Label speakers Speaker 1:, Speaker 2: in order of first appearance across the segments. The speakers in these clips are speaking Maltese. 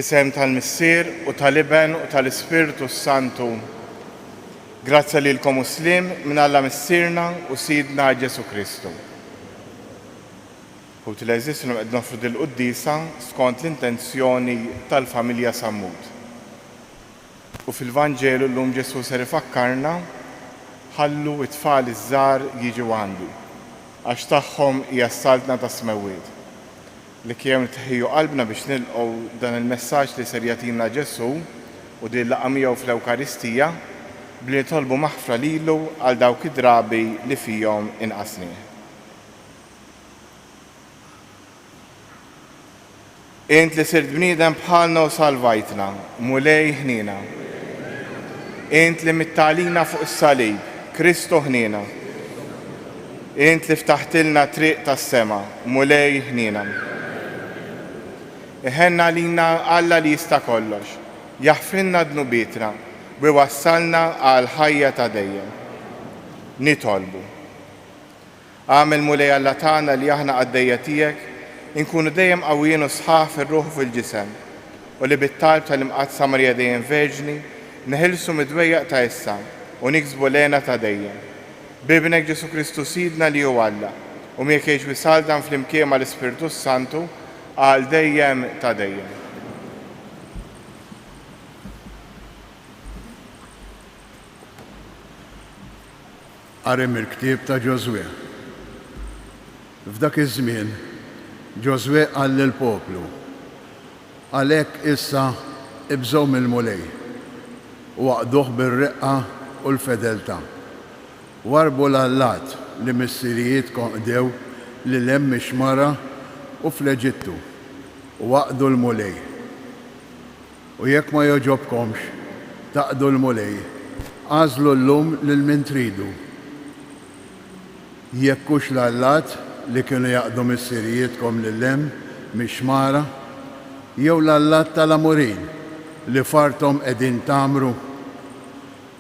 Speaker 1: Fl-isem tal-Missier u tal-Iben u tal-Ispirtu s-Santu. Grazzja lilkom u sliem minn Alla Missierna u Sidna Ġesù Kristu. Ħuti l-għeżież illum qed noffru dil-quddiesa skont l-intenzjoni tal-familja Sammut. U fil-Vanġelu llum Ġesù ser ifakkarna, Ħallu t-tfal iż-żgħar jiġu għandi, għax tagħhom hija s-saltna tas-smewwiet. Li kiehem nitħejju qalbna biex nilqgħu dan il-messaġġ li ser jagħtina Ġesù u din il-laqgħa miegħu fl-Ewkaristija, billi nitolbu maħfra lilu għal dawk id-drabi li fihom inqasnieh. Int li sirt bniedem bħalna u salvajtna, Mulej ħniena. Int li mitt għalina fuq is-salib, Kristu ħniena. Int li ftaħtilna t-triq tas-sema, Mulej ħniena. Iħenn għalina Alla li jista' kollox, jaħfrilna dnubietna u jwassalna għall-ħajja ta' dejjem. Nitolbu. Agħmel, Mulej Alla tagħna, li aħna qaddejja tiegħek, inkunu dejjem qawwijin u sħaħ fir-ruħ u fil-ġisem, u li bit-talb tal-Imqaddsa Marija Dejjem Verġni, neħilsu mid-dwejjaq ta' issa u niksbu l-hena ta' dejjem. B'Ibnek Ġesù Kristu Sidna li hu Alla, u miegħek jgħix u jsaltan flimkien mal-Ispirtu s-Santu għal dejjem ta' dejjem.
Speaker 2: Qari mill-ktieb ta' Ġożwè. F'dak iż-żmien, Ġożwè qal lill-poplu, Għalhekk issa ibżgħu mill-Mulej, u aqduh bir-reqqa u l-fedeltà. Warrbu l-allat li missirijietkom qdew lil hemm mix-xmara u fl-Eġittu, u aqdu l-Mulej. U jekk ma jogħġobkomx taqdu l-Mulej, agħżlu llum lil min tridu, jekk hux l-allat li kienu jaqdu missirijietkom lil hemm mix-xmara, jew l-allat tal-Amorin li f'arthom qegħdin tgħammru.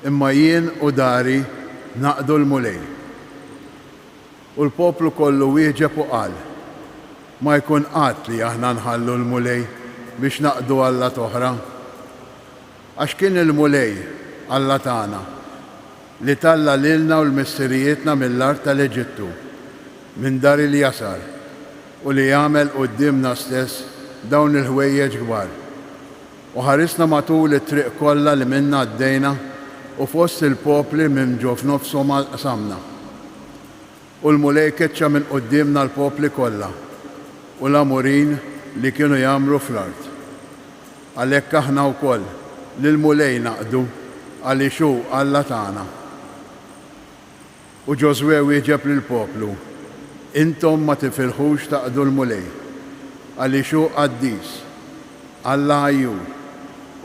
Speaker 2: Imma jien u dari naqdu l-Mulej. U l-poplu kollu wieġeb u qal, Ma jkun qatt li aħna nħallu l-Mulej biex naqdu allat oħra. Għax kien il-Mulej, Alla tagħna, li talla' lilna u l-missirijietna mill-art tal-Eġittu, minn dar il-jasar, u li għamel quddiemna stess dawn il-ħwejjeġ kbar. U ħarisna matul it-triq kollha li minnha għaddejna u fost il-popli minn ġo f'nofshom qsamna. U l-Mulej keċċa minn quddiemna l-popli kollha u l-Amorin li kienu jgħammru fl-art. Għalhekk aħna wkoll lill-Mulej naqdu għaliex hu Alla tagħna. U Ġożwè wieġeb lill-poplu, Intom ma tifilħux taqdu l-Mulej, għaliex hu qaddis, Alla għajjur,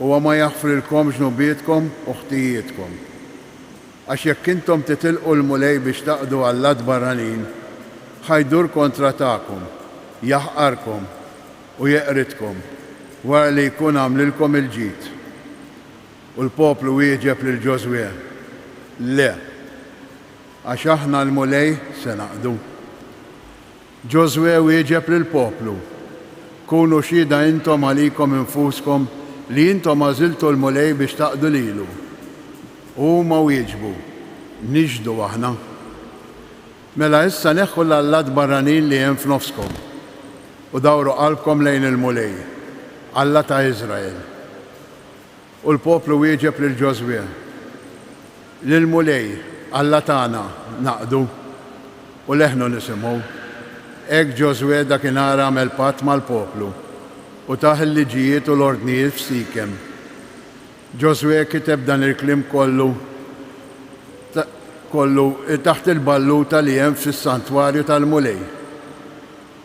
Speaker 2: huwa ma jaħfrilkomx dnubietkom u ħtijietkom. Għax jekk intom titilqu l-Mulej biex taqdu allat barranin, ħa jdur kontra tagħkom, jaħqarkom, u jeqridkom, wara li jkun għamlilkom il-ġid. U l-poplu wieġeb lil Ġożwè, Le, għax aħna l-Mulej se naqdu. Ġożwè wieġeb lill-poplu, Kunu xhieda intom għalikom infuskom li intom għażiltu l-Mulej biex taqdu lilu. U huma wieġbu, Nixhdu aħna. Mela issa neħħu l-allat barranin li hemm f'nofskom, u dawru qalbkom lejn il-Mulej, Alla ta' Iżrael. U l-poplu wieġeb lil Ġożwè, Lill-Mulej, Alla tagħna, naqdu, u leħnu nisimgħu. Hekk Ġożwè dakinhar għamel patt mal-poplu, u tah il-liġijiet u l-ordnijiet f'Sikem. Ġożwè kiteb dan il-kliem kollu kollu taħt il-balluta li hemm fis-santwarju tal-Mulej.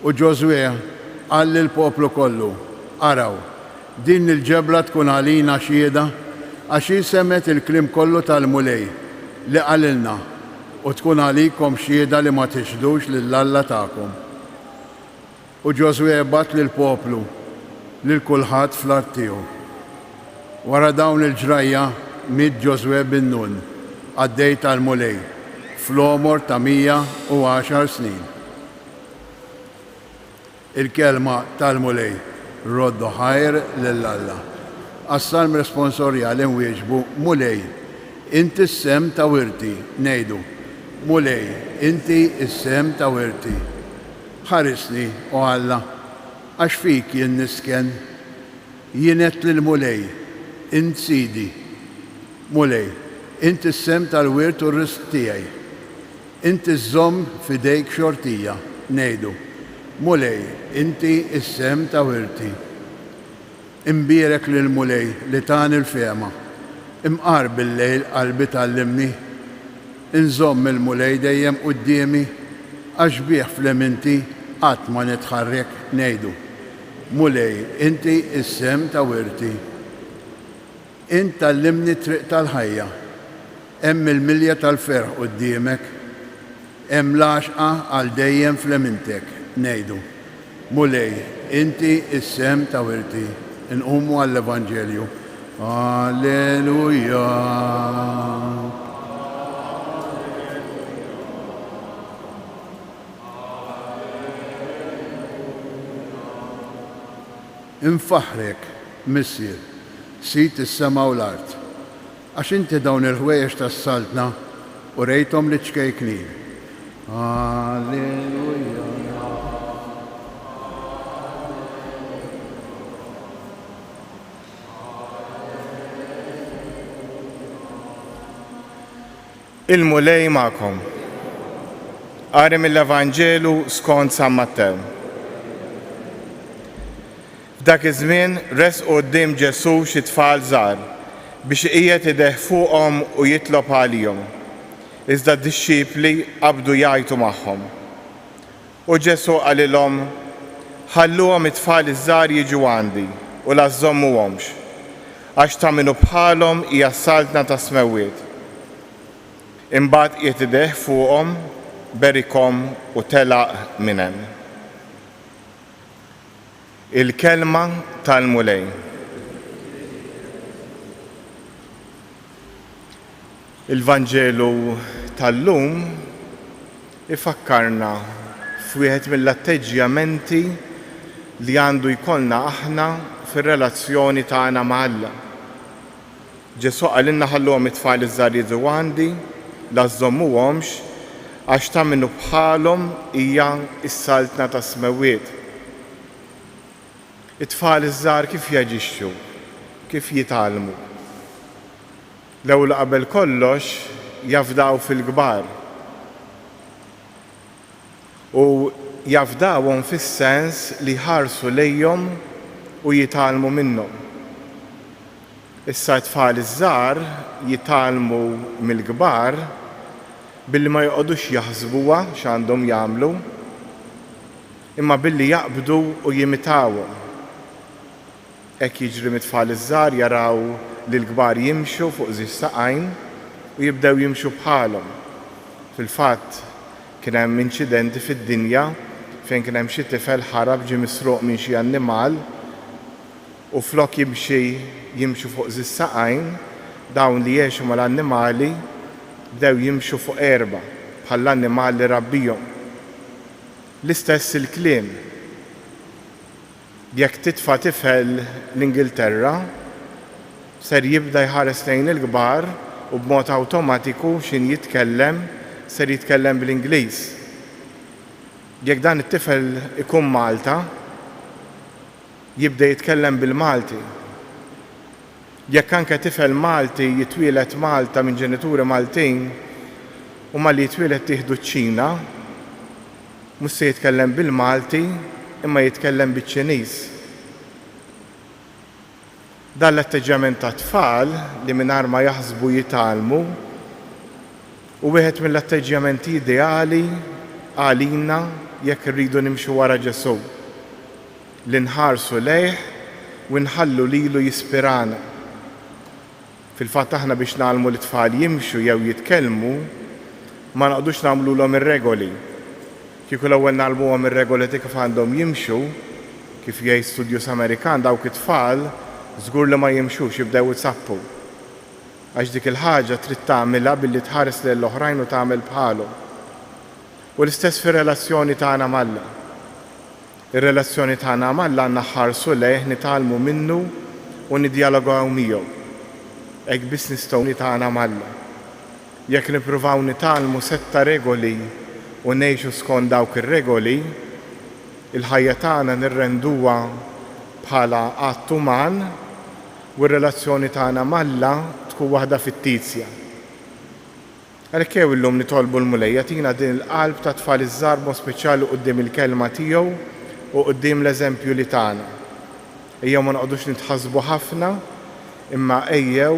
Speaker 2: U Ġożwè qal lill-poplu kollu, Araw, din il-ġebla tkun għalina xhieda, għax hi semgħet il-kliem kollu tal-Mulej, li qalilna, u tkun għalikom xhieda li ma tixhdux lil Alla tagħkom. U Ġożwè bagħat lill-poplu, lil kulħadd fl-art tiegħu. Wara dawn il-ġrajja miet Ġożwè bin Nun, qaddej tal-Mulej, fl-għomor ta' 110 snin. Il-kelma tal-Mulej. Roddu ħajr lil Alla. Għas-Salm Responsorjali nwieġbu, Mulej, inti s-sehem ta' wirti, ngħidu, Mulej, inti s-sehem ta' wirti. Ħarisni, o Alla, għax fik jien nisken. Jien għedt lill-Mulej, Int Sidi. Mulej, int is-sehem tal-wirt u r-risq tiegħi. Int iżżomm f'idejk xortija, ngħidu, Mulej, inti s-sehem ta' wirti. Imbierek lill-Mulej li tani l-fehma, imqar bil-lejl qalbi tgħallimni. Inżomm il-Mulej dejjem quddiemi, għax bih f'leminti qatt ma nitħarrek, ngħidu, Mulej, inti s-sehem ta' wirti. Int tgħallimni t-triq tal-ħajja. Hemm il-milja tal-ferħ quddiemek, hemm l-għaxqa għal dejjem f'lemintek, ngħidu, Mulej, inti s-sehem ta' wirti. Inqumu għall-Evanġelju. Alleluja. Infaħħrek, Missier, Sid is-sema u l-art, għax inti dawn il-ħwejjeġ tas-Saltna urejthom liċ-ċkejknin. Alleluja.
Speaker 1: Il-Mulej magħkom. Qari mill-Evanġelu skont San Mattew. F'dak iż-żmien resqu quddiem Ġesù xi tfal żgħar biex iqiegħed idejh fuqhom u jitlob għalihom. Iżda d-dixxipli qabdu jgħajtu magħhom. U Ġesù qalilhom, Ħalluhom it-tfal iż-żgħar jiġu għandi u la żżommuhomx, għax ta' min hu bħalhom hija s-saltna tas-smewwiet. Imbagħad qiegħed idejh fuqhom, berikhom u telaq minn hemm. Il-Kelma tal-Mulej. Il-Vanġelu tal-lum ifakkarna f'wieħed mill-atteġġjamenti li għandu jkollna aħna fir-relazzjoni tagħna ma' Alla. Ġesù qalilna ħalluhom it-tfal iż-żgħar jiġu għandi, la żżommuhomx, għax ta' min hu bħalhom hija s-saltna tas-smewwiet. It-tfal iż-żgħar kif jaġixxu? Kif jitgħallmu? L-ewwel u qabel kollox jafdaw fil-kbar. U jafdawhom fis-sens li jħarsu lejhom u jitgħallmu minnhom. Issa t-tfal iż-żgħar jitgħallmu mill-kbar billi ma joqogħdux jaħsbuha x'għandhom jagħmlu, imma billi jaqbdu u jimitawhom. Hekk jiġri mit-tfal iż-żgħar jaraw lill-kbar jimxu fuq żewġ saqajn u jibdew jimxu bħalhom. Fil-fatt, kien hemm inċidenti fid-dinja fejn kien hemm xi tifel ħarab ġie misruq minn xi annimal u flok jimxi jimxu fuq żewġ saqajn, dawn li għexu mal-annimali bdew jimxu fuq erbgħa bħall-annimal li rabbihom. L-istess il-kliem. Jekk titfa' tifel l-Ingilterra, ser jibda jħares lejn il-kbar u b'mod awtomatiku x'in jitkellem, ser jitkellem bl-Ingliż. Jekk dan it-tifel ikun Malta, jibda jitkellem bil-Malti. Jekk anke tifel Malti jitwieled Malta minn ġenituri Maltin u malli jitwieled tieħdu ċ-Ċina, Mhux se jitkellem bil-Malti imma jitkellem biċ-Ċiniż. Dan l-atteġġjament tat-tfal li mingħajr ma jaħsbu jitgħallmu hu wieħed mill-atteġġjamenti ideali għalina jekk irridu nimxu wara Ġesù, li nħarsu lejh u nħallu lilu jispirana. Fil-fatt aħna biex ngħallmu lit-tfal jimxu jew jitkellmu, ma noqgħdux nagħmlulhom ir-regoli. Kieku l-ewwel ngħallmuhom ir-regoli ta' kif għandhom jimxu, kif jgħid studjuż Amerikan, dawk it-tfal żgur li ma jimxux, jibdew izappu. Għax dik il-ħaġa trid tagħmilha billi tħares lejn l-oħrajn u tagħmel bħalhom. U l-istess fir-relazzjoni tagħna m'Alla. Ir-relazzjoni tagħna m'Alla għandna nħarsu lejh, nitgħallmu minnu u niddjalogaw miegħu. Hekk biss nistgħu tagħna m'Alla. Jekk nippruvaw nitgħallmu sett ta' regoli u ngħixu skont dawk ir-regoli, il-ħajja tagħna nirrenduha bħala att uman u r-relazzjoni tagħna m'Alla tkun waħda fittizja. Għalhekk ejjew illum nitolbu l-Mulej jagħtina din il-qalb ta' tfal iż-żgħar b'mod speċjali quddiem il-Kelma tiegħu u quddiem l-eżempju li tana. Ejjew ma noqogħdux nitħassbu ħafna imma ejjew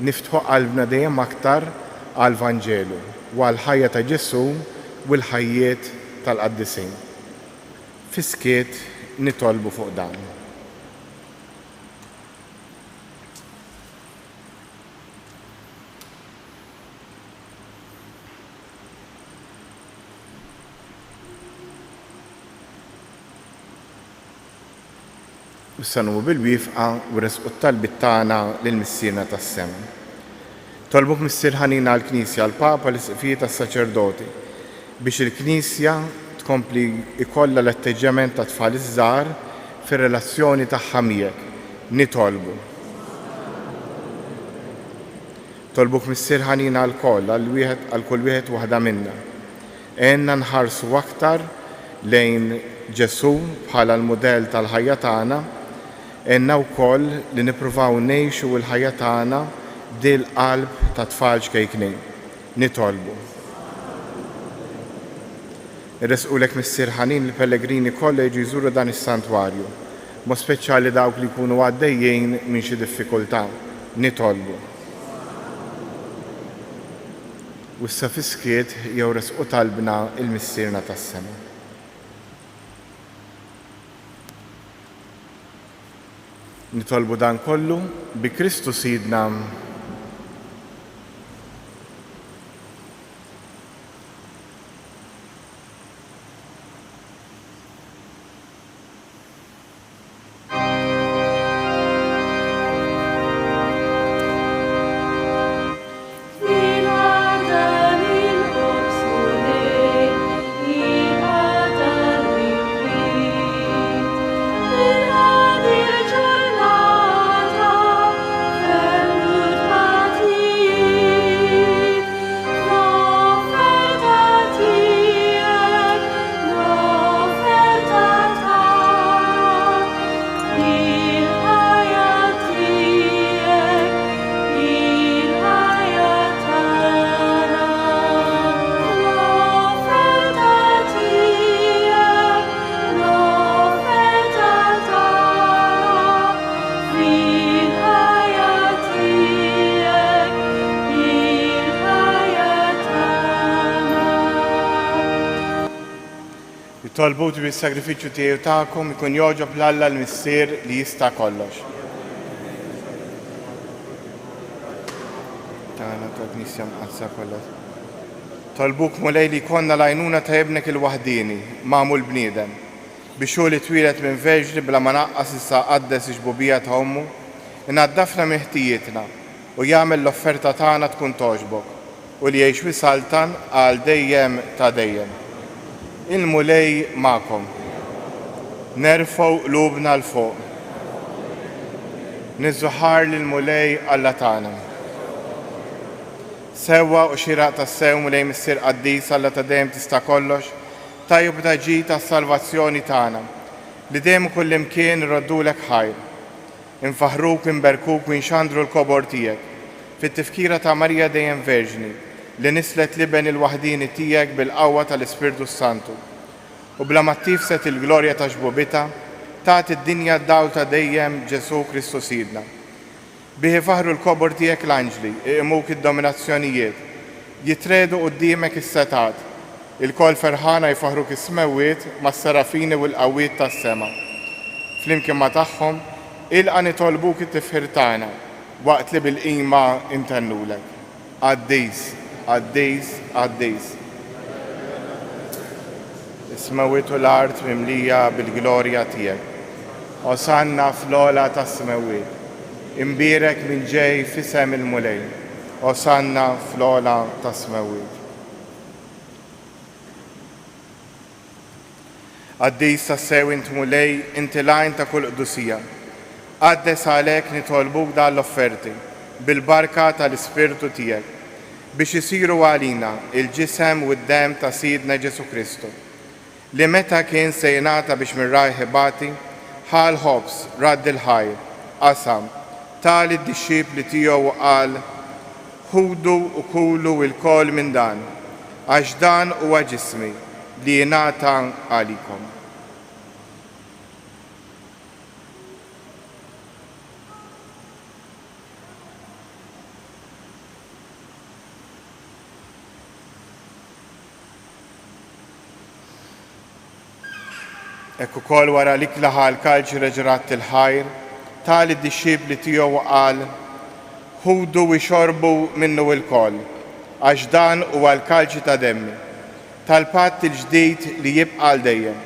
Speaker 1: niftħu qalbna dejjem aktar għall-Vanġelu u għall-ħajja ta' Ġesù u l-ħajjiet tal-qaddisin. Fis-skiet nitolbu fuq dan. U issa nqumu bil-wifqa u nressqu t-talbiet tagħna lil Missierna tas-sema. Nitolbuk Missier ħanin għall-Knisja, għall-Papa, l-Isqfijiet, għas-saċerdoti, biex il-Knisja tkompli jkollha l-atteġġjament tat-tfal iż-żgħar fir-relazzjoni tagħha miegħek. Nitolbu. Nitolbuk Missier ħanin għall-koll, għal wieħed, għal kull wieħed u waħda minna. Għinna nħarsu aktar lejn Ġesù bħala l-mudell tal-ħajja tagħna. Għinna wkoll li nippruvaw ngħixu l-ħajja tagħna b'dil-qalb ta' tfal ċkejknin. Nitolbu. Iressqulek Missier ħanin il-pellegrini kollha jiġu jżuru dan is-santwarju, b'mod speċjali dawk li jkunu għaddejjin minn xi diffikultà. Nitolbu. U issa fis-skiet jew ressqu talbna 'l Missierna tas-sema. Nitolbu dan kollu bi Kristu Sidna. Nitolbu biex is-sagrifiċċju tiegħi u tagħkom ikun jogħġob 'l Alla l-Missier li jista' kollox. Tagħna tal-Knisja Mqaddsa kollha. Tolbuk Mulej li jkollna l-għajnuna ta' Ibnek il-waħdieni, magħmul bniedem, biex hu li twieled minn verġni bla ma naqqas issa qaddes ix-xbubija ta' ommu, inaddafna minn ħtijietna u jagħmel l-offerta tagħna tkun togħġbok, u li jgħix u jsaltan għal dejjem ta' dejjem. Il-Mulej magħkom. Nerfgħu qlubna 'l fuq. Niżżu ħajr lill-Mulej Alla tagħna. Sewwa u xieraq tassew, Mulej Missier qaddis, Alla ta' dejjem tista' kollox, tajjeb u ta' ġid għas-salvazzjoni tagħna, li dejjem u kullimkien irroddulek ħajr. Infaħħruk, inberkuk u inxandru l-kobor tiegħek, fit-tifkira ta' Marija dejjem Verġni, li nisslet l-Iben il-waħdieni tiegħek bil-qawwa tal-Ispirtu s-Santu. U bla ma ttifset il-glorja ta' xbubitha, tat id-dinja d-dawl ta' dejjem, Ġesù Kristu Sidna. Bih ifaħħru l-kobor tiegħek l-anġli, iqimuk id-dominazzjonijiet, jitriegħdu quddiemek is-setgħat. Ilkoll ferħana jfaħħruk is-smewwiet mas-serafini u l-qawwiet tas-sema. Flimkien ma' tagħhom, ilqa' nitolbuk it-tifħir tagħna, waqt li bil-qima ntennulek. Qaddis, qaddis, qaddis. Is-smewwiet u l-art mimlija bil-glorja tiegħek. Osanna fl-ogħla tas-smewwiet. Imbierek min ġej f'isem il-Mulej. Osanna fl-ogħla tas-smewwiet. Qaddis tassew int Mulej, inti l-għajn ta' kull qdusija. Qaddes għalhekk nitolbuk dan l-offerti, bil-barka tal-Ispirtu tiegħek, biex isiru għalina l-ġisem u d-demm ta' Sidna Ġesù Kristu, li meta kien se jingħata biex minn rajh ibati, ħa l-ħobż, radd il-ħajr, qasam, ta lid-dixxipli tiegħu u qal, Ħudu u kulu lkoll minn dan, għax dan huwa ġismi li jingħata għalikom. Hekk ukoll wara l-ikla ħa l-kalċi reġa' radd il-ħajr, ta lid-dixxipli tiegħu u qal, Ħudu u ixorbu minnu ilkoll, għax dan huwa l-kalċi ta' demmi, tal-patt il-ġdid li jibqa' għal dejjem,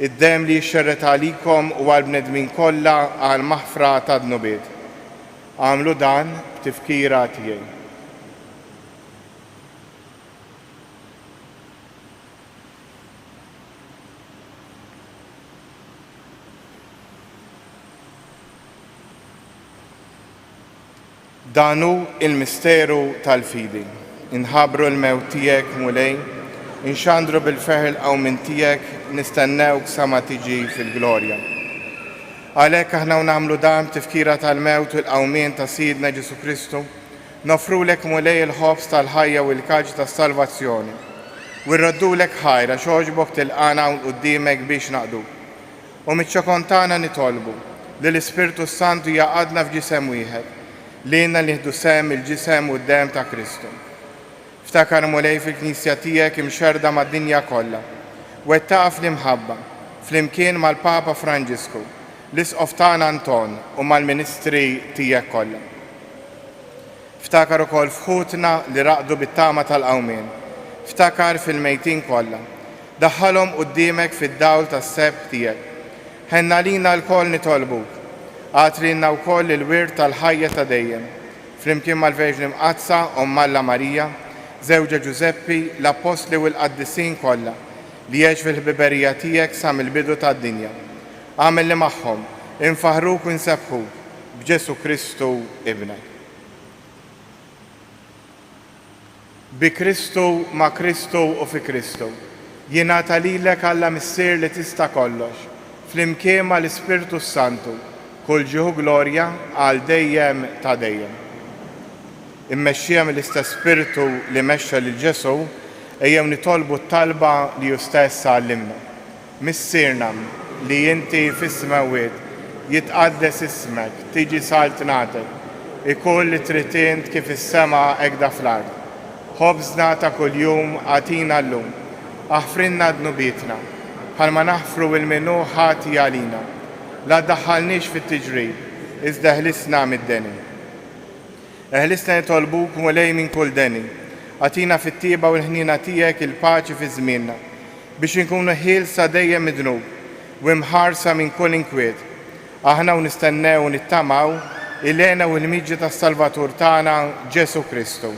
Speaker 1: id-demm li jixxerred għalikom u għall-bnedmin kollha għall-maħfra tad-dnubiet. Agħmlu dan b'tifkira tiegħi. Dan hu l-misteru tal-fidi. Inħabbru l-mewt tiegħek, Mulej, inxandru bil-ferħ il-qawmien tiegħek, nistennewk sa ma tiġi fil-glorja. Għalhekk aħna u nagħmlu dan b'tifkira tal-mewt u l-qawmien ta' Sidna Ġesù Kristu, Noffrulek, Mulej, il-ħobż tal-ħajja u l-kalċi tas-salvazzjoni, u rroddulek ħajr għax għoġbok tilqagħna hawn quddiemek biex naqduk. U miċ-ċokon tagħna nitolbu li l-Ispirtu s-Santu jgħaqqadna f'ġisem wieħed, lilna li nieħdu sehem mill-ġisem u d-demm ta' Kristu. Ftakar, Mulej, fil-Knisja tiegħek imxerrda mad-dinja kollha. Wettaqha fl-imħabba, flimkien mal-Papa Franġisku, l-Isqof tagħna Anton u mal-ministri tiegħek kollha. Ftakar ukoll f'ħutna li raqdu bit-tama tal-qawmien. Ftakar fil-mejtin kollha. Daħħalhom quddiemek fid-dawl tas-sebħ tiegħek. Ħenn għalina lkoll nitolbuk. Agħti lilna wkoll il-wirt tal-ħajja ta' dejjem, flimkien mal-Verġni Mqaddsa, Omm Alla Marija, żewġha Ġużeppi, l-Appostli u l-qaddisin kollha, li għex fil-ħbiberija tiegħek sa mill-bidu tad-dinja. Agħmel li magħhom, infaħħruk u nsebbħuk, b'Ġesù Kristu, Ibnek. Bi Kristu, ma' Kristu u fi Kristu, jingħata lilek Alla Missier li tista' kollox, flimkien ma' l-Ispirtu s-Santu, kull ġieħ u glorja għal dejjem ta' dejjem. Immexxija mill-istess Spirtu li mexxa lil Ġesù, ejjew nitolbu t-talba li hu stess għallimna. Missierna, li inti fis-smewwiet, jitqaddes ismek, tiġi saltnatek, ikun li trid int kif fis-sema hekda fl-art. Ħobżna ta' kuljum agħtina llum. Aħfrilna dnubietna, bħalma naħfru 'l min hu ħati għalina. La ddaħħalniex fit-tiġrib, iżda eħlisna mid-deni. Eħlisna nitolbuk, Mulej, minn kull deni. Agħtina fit-tjieba u l-ħniena tiegħek il-paċi fi żmienna, biex inkunu ħielsa dejjem mid-dnub u imħarsa minn kull inkwiet, aħna u nistennew u nittamaw il-hena u l-miġja tas-Salvatur tagħna, Ġesù Kristu.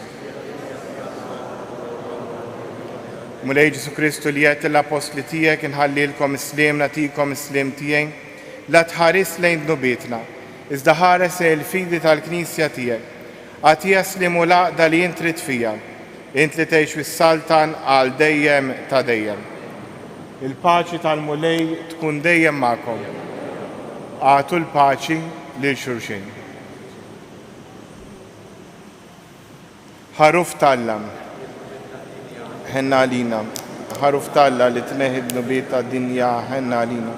Speaker 1: Mulej Ġesù Kristu li għedt lill-appostli tiegħek inħallilkom is-sliem nagħtikom is-sliem tiegħi, la tħarisx lejn dnubietna, Iżda ħares lejn il-fidi tal-Knisja tiegħek. Agħtiha s-sliem u l-għaqda li int trid fiha, int li tgħix u ssaltan għal dejjem ta' dejjem. Il-paċi tal-Mulej tkun dejjem magħkom. Agħtu l-paċi lil xulxin. Ħaruf t'Alla, ħenn għalina. Ħaruf t'Alla li tneħħi d-dnubiet tad-dinja, ħenn għalina.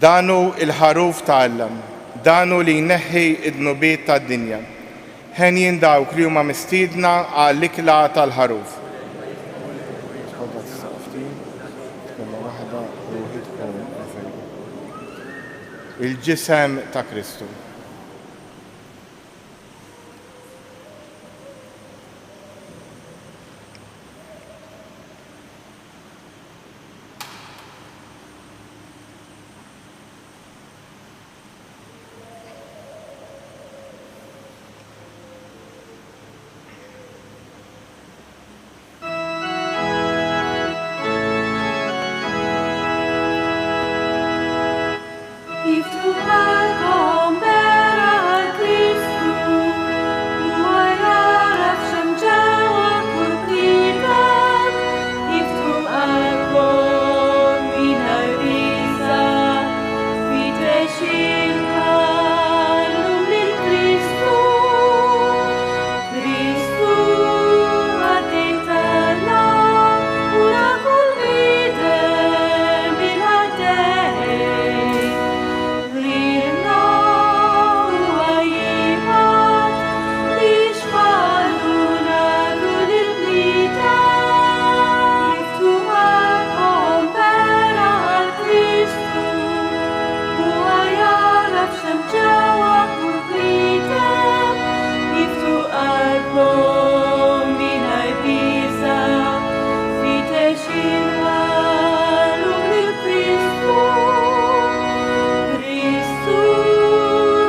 Speaker 1: Dan hu l-Ħaruf ta' Alla, dan hu li jneħħi d-dnubiet tad-dinja. Henjin dawk li huma mistiedna għall-ikla tal-Ħaruf. Il-ġisem ta' Kristu.
Speaker 3: Iftħu qalbkom bera għal Kristu, huwa jagħraf x'hemm ġewwa kull bniedem. Iftħu qalbkom mingħajr biża', fittex il-kallum lil Kristu. Kristu qaddej t'Alla u ra kull bniedem il-qaddej. Lilna huwa jibgħat biex qalbu nagħtu lill-bniedem. Iftħu qalbkom bera għal Kristu, huwa jagħraf x'hemm ġewwa kull bniedem. Iftħu qalbkom mingħajr biża', fittex il-qalbu lil Kristu. Kristu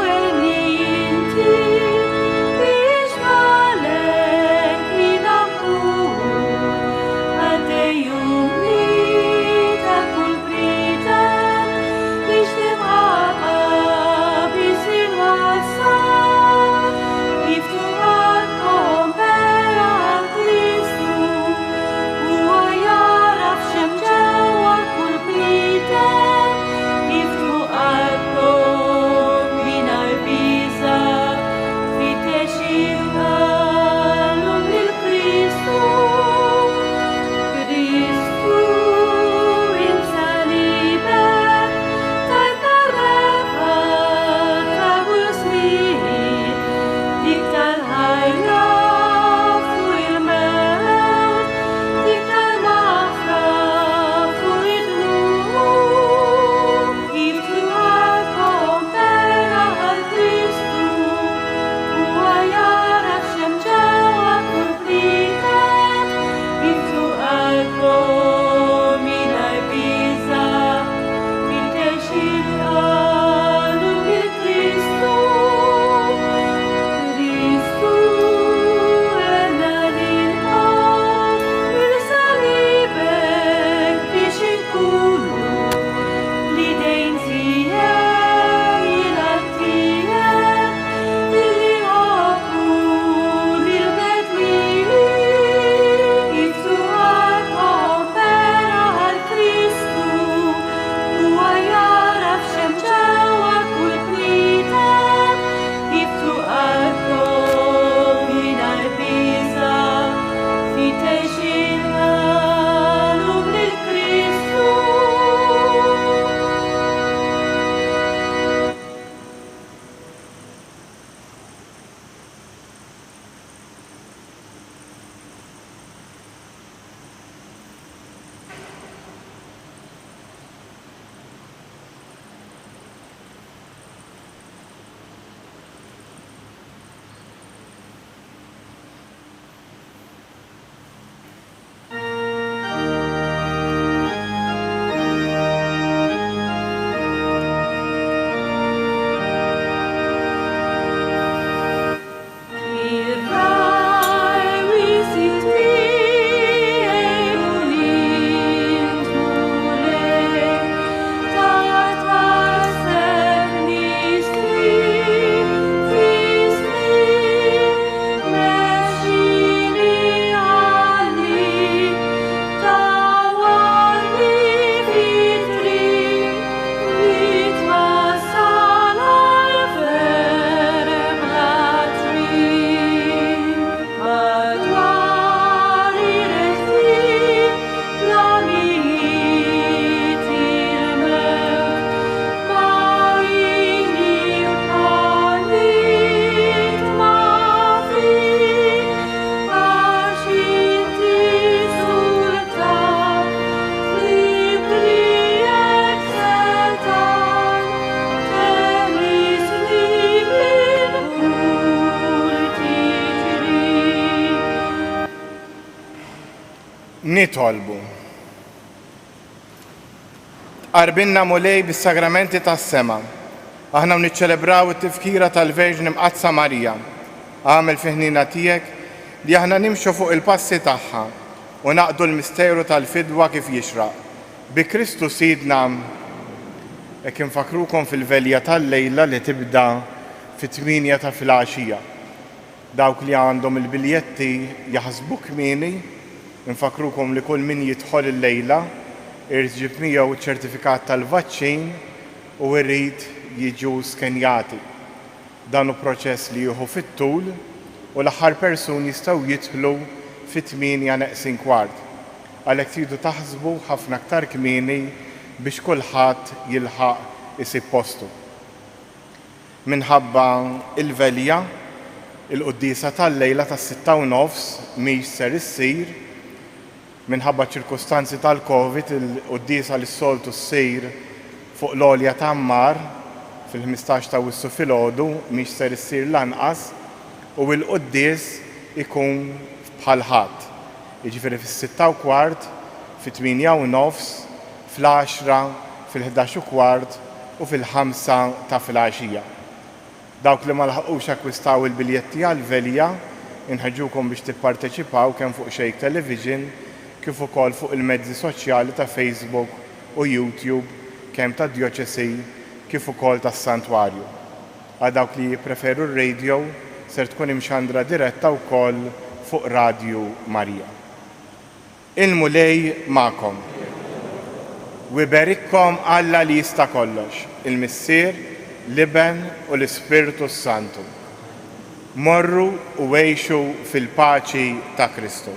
Speaker 3: għenni inti biex għalek jiena nkun qaddej umli ta' kull bniedem biex l-imħabba biss inwassal. Iftħu qalbkom bera għal Kristu, huwa jagħraf x'hemm ġewwa kull bniedem. Iftħu qalbkom mingħajr biża', fittex il-qalbu lil Kristu. Kristu imsalibek tajtna rebħa ta' kull żmien, dik tal-ħajja fuq il-mewt, dik tal-maħfra fuq id-dnub. Iftħu qalbkom bera għal Kristu, huwa jagħraf x'hemm ġewwa kull bniedem. Iftħu qalbkom mingħajr biża', fittex il-qalbu lil Kristu. Kristu għenna lilna bil-salibek biex inkunu l-idejn tiegħek, il-qalb tiegħek, li jħobbu lill-bnedmin. Iftħu qalbkom bera għal Kristu, huwa jagħraf x'hemm ġewwa kull bniedem. Iftħu qalbkom mingħajr biża', fittex il-qalbu lil Kristu. Ir-ragħaj wisiet tiegħi mulej, ta' tarsek nisli f'ismi, mexxini għalli, dawwarni fit-triq li twassal għall-ferħ bla tmiem. Madwar ireħti tlamijiet il-mewt, ma jini bħalit ma fik, għax inti sultan, fl-ibliet setgħan, teħlisni minn kull tiġrib.
Speaker 1: Nitolbu. Tqarbinna Mulej bis-sagramenti tas-sema. Aħna u niċċelebraw it-tifkira tal-Verġni Mqaddsa Marija. Agħmel fi ħniena tiegħek li aħna nimxu fuq il-passi tagħha u naqdu l-misteru tal-fidwa kif jixraq. Bi Kristu Sidna. Hekk infakkrukom fil-velja tal-lejla li tibda fit-tmienja ta' filgħaxija. Dawk li għandhom il-biljetti jaħsbu kmieni, infakkrukom li kull min jidħol illejla irid iġib miegħu ċ-ċertifikat tal-vaċċin u irid jiġu skenjati. Dan hu proċess li jieħu fit-tul u l-aħħar persun jistgħu jidħlu fit-tmienja neqsin kwart. Għalhekk tridu taħsbu ħafna aktar kmieni biex kulħadd jilħaq isib postu. Minħabba l-velja, il-quddiesa tal-lejla tas-sitta u nofs mhix ser issir. Minħabba ċ-ċirkustanzi tal-Covid, il-quddiesa li s-soltu ssir fuq l-għolja ta' Għammar fil-ħmistax ta' Awwissu filgħodu mhix ser issir lanqas u il-quddies ikun bħall-Ħadd, jiġifieri fis-sitta u kwart, fit-tmienja u nofs, fl-għaxra, fil-ħdax u kwart u fil-ħamsa ta' filgħaxija. Dawk li ma laħqux akkwistaw il-biljetti għall-velja, inħeġġukom biex tipparteċipaw kemm fuq Xejk Television kif ukoll fuq il-mezzi soċjali ta' Facebook u YouTube kemm tad-Djoċesi kif ukoll tas-Santwarju. Għal dawk li jippreferu r-radio, ser tkun imxandra diretta wkoll fuq Radju Marija. Il-Mulej magħkom. U iberikkom Alla li jista' kollox, il-Missier, l-Iben u l-Ispirtu s-Santu. Morru u għixu fil-paċi ta' Kristu.